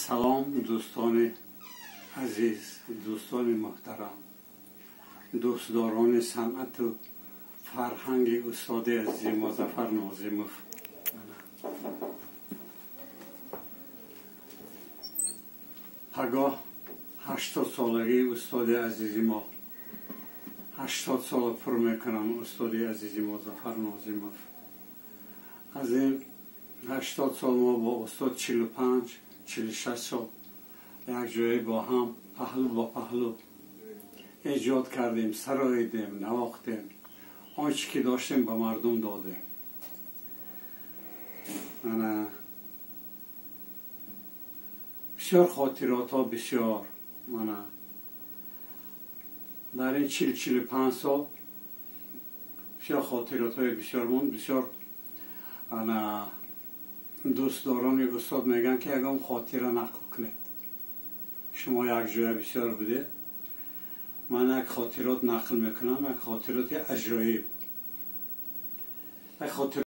Салом, дӯстони азиз, дӯстони муҳтарам, дӯстдорони санъату фарҳанги устоди азизи мо Зафар Нозимов. Пагоҳ 80-солагии устоди азизи мо, 80 сола пур мекунам устоди азизи мо Зафар Нозимов. Аз ин 80 сол мо бо устод 45, 46 сол якҷоя бо ҳам, паҳлӯ бо паҳлӯ эҷод кардем, сароидем, навохтем, он чӣ ки доштем, ба мардум додем. Ана бисёр хотиротҳо, бисёр. Мана дар ин 40, 45 сол бисёр хотиротҳои бисёр монд. Бисёр ана дӯстдорони устод мегӯянд, ки ягон хотира нақл кунед, шумо якҷоя бисёр будед. Ман як хотирот нақл мекунам, як хотироти аҷоиб, як хотир.